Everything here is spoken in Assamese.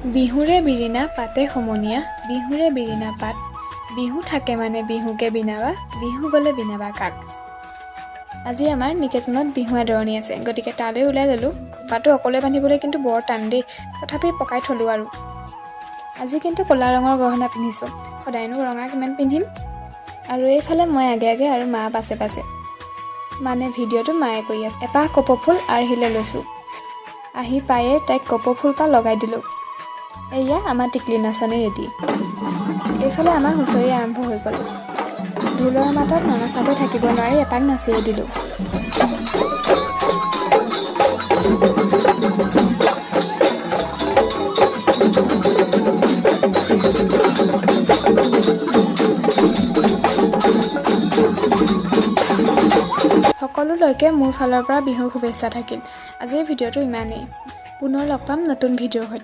বিহুৰে বিৰিণা পাতে সমনীয়া, বিহুৰে বিৰিণা পাত, বিহু থাকে মানে বিহুকে বিনাবা, বিহু গ'লে বিনাবা কাক। আজি আমাৰ নিকেতনত বিহু আদৰণি আছে, গতিকে তালৈ ওলাই ল'লোঁ। খোপাটো অকলে বান্ধিবলৈ কিন্তু বৰ টান দেই, তথাপি পকাই থ'লোঁ আৰু। আজি কিন্তু ক'লা ৰঙৰ গহনা পিন্ধিছোঁ, সদায়নো ৰঙা কিমান পিন্ধিম। আৰু এইফালে মই আগে আগে আৰু মা পাছে পাছে, মানে ভিডিঅ'টো মায়ে কৰি আছে। এপাহ কপৌফুল আৰ্হিলৈ লৈছোঁ। আহি পায়ে তাইক কপৌফুলপাহ লগাই দিলোঁ। এয়া আমাৰ টিকলি নাচনী ৰেডি। এইফালে আমাৰ হুঁচৰি আৰম্ভ হৈ গ'ল। ঢোলৰ মাতত ননচাকৈ থাকিব নোৱাৰি এপাক নাচিয়ে দিলোঁ। সকলোলৈকে মোৰ ফালৰ পৰা বিহুৰ শুভেচ্ছা থাকিল। আজিৰ ভিডিঅ'টো ইমানেই। পুনৰ লগ পাম নতুন ভিডিঅ'ৰ সৈতে।